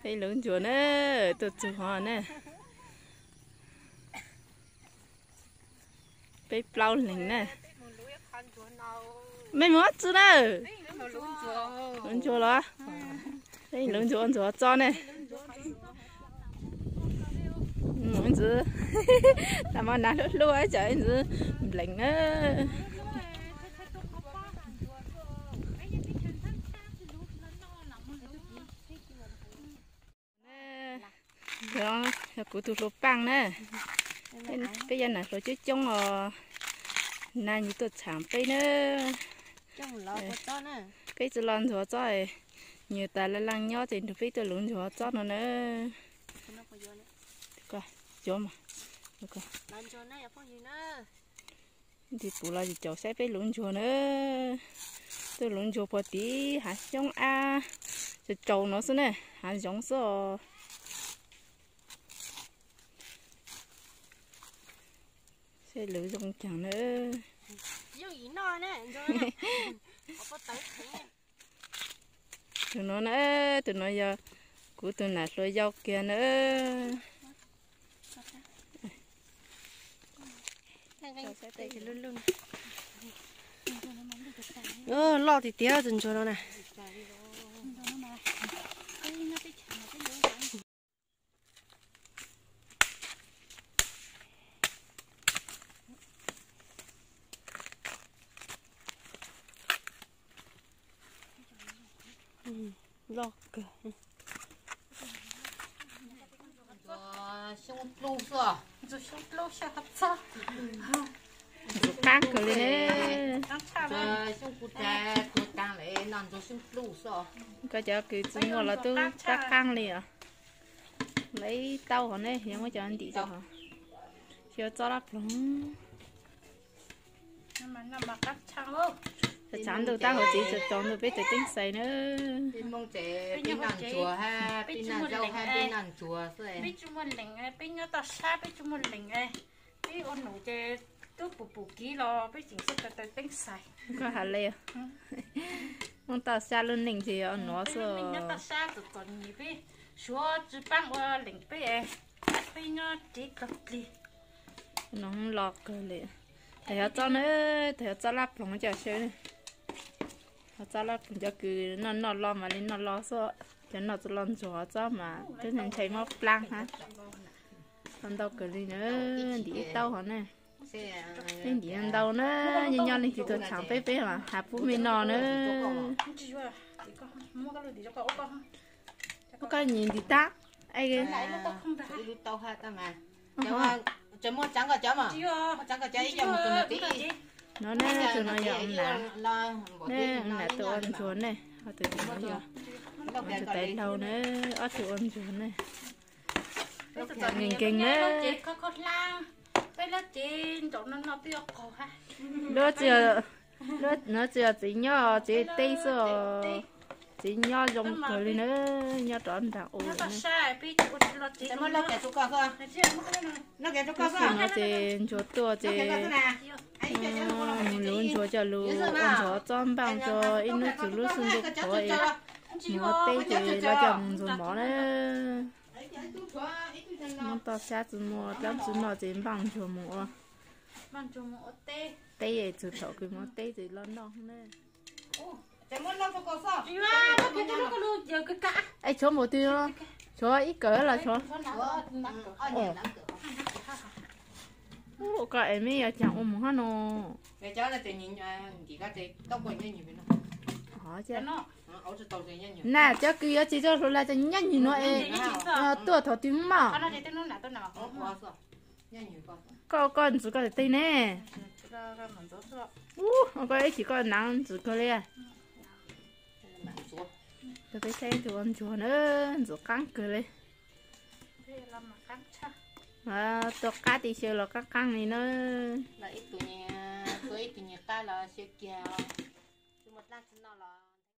Peb lub ntsuag na, tuaj txug hov na. Peb plaub leeg na. Mej mus ob txwv na? Lub ntsuag los? Peb lub ntsuag ua ntsuag txob ne. Ntxwv, tas mos nas hlub hlub tsam ntxwv nplees na. Yog kuv tus hluas Paaj na, peb yog nam hluas coob coob os, nag nyias tuaj tshaam peb na. Peb tsi los ntsuag txob, nyias tas laj laj nyob ces nrug peb tuaj luv ntsuag txob no na. Nti puv los caum saib peb luv ntsuag na. Tuaj luv ntsuag puag tim hav xyoob ab, tsaus tsaus no xwb na, hav zoov xwb os. Seb luv zoo caag na. Tus no na, tus no yog kuv tus nam hluas yau kiag na. Loj tiag tiag tus ntsuag no na. Loj kawg. Ntsuag xyoob dlub xwb. Ntsuag qaab kawg li ne. Ntsuag xyoob kuv tag kuv taag lawm no ntsuag xyoob dlub xwb. Koj cov kws tsi muaj los tub qaab qaab li os. Lawv ib taub hov ne, yog muab cov ntim rau hov. Xyov txob lab ploog. Tsav tsav ntuj tab hauv tsev tsaus tsaus ntuj peb tawm teeb xais na. Peb noj ntsuag hab peb noj zaub hab peb noj ntsuag xwb. Peb tsi muaj lees, peb nyob toj sab peb tsi muaj lees, peb ua num ces tub pum pum kiv los peb tseem tawm teeb xais. Koj has le, muaj toj sab lub neej ces ua nuav xwb. Nyob toj sab txom txom nyem peb suav tsi paab ua lees peb, peb nyob tsev dlaug plig. Nov loj kawg li. Tag yog txob na, tag yog txob lab ploog coj saib. Txob lab ploog cov kws noj noj lo mas li noj lo xwb, cov noj tsi lo ntsuag txob mas twb ntshai mob plaab hab. Ntau kawg li na, ntim ib taub hov na. Peb ntim ntau na, nyob nyob leej twg tuaj tshaam peb peb mas has pub mej noj na. Muab koj nyiam ntim tag. No na, tus no yog nam, nam tuaj ua ntsuag ne, ho tus tim no yog tus tais laug na, ob tug ua ntsuag ne. Nkeeg nkeeg na. Lub tsi, lub no tsi yog txiv nyob tsev teb xwb os. Txiv nyob zoo kawg li na, nyob rov nraag ua. Ib txhis no ces ntsuag tuaj ces luv ntsuag coj luv ua ntsuag txob npaaj rua ib hnub txug lub xub ntuj qhuav es mus ua teb ces los coj mus ntxuag mov na. Hnub toj sab tsi muaj dlaab tsi noj ces npaaj ntsuag mus ua teb es txug thaum kws mus ua teb ces los noj na. Es tshuav npaum twg, tshuav ib kawm los tshuav? Koj es meb yuav caag ua mus hab no? Na cov kws yuav tsis tau hluas lawm ces nyob nyuag nuav es tuaj thaum twg mog. Koj ua koj ntxuav koj teg ne. Ua koj ib chim koj naav ntxwv kawg li. Peb saib tus ua ntsuag na, ntxuav qaab kawg li. Tuaj qab tib xyaw los qaab qaab li na.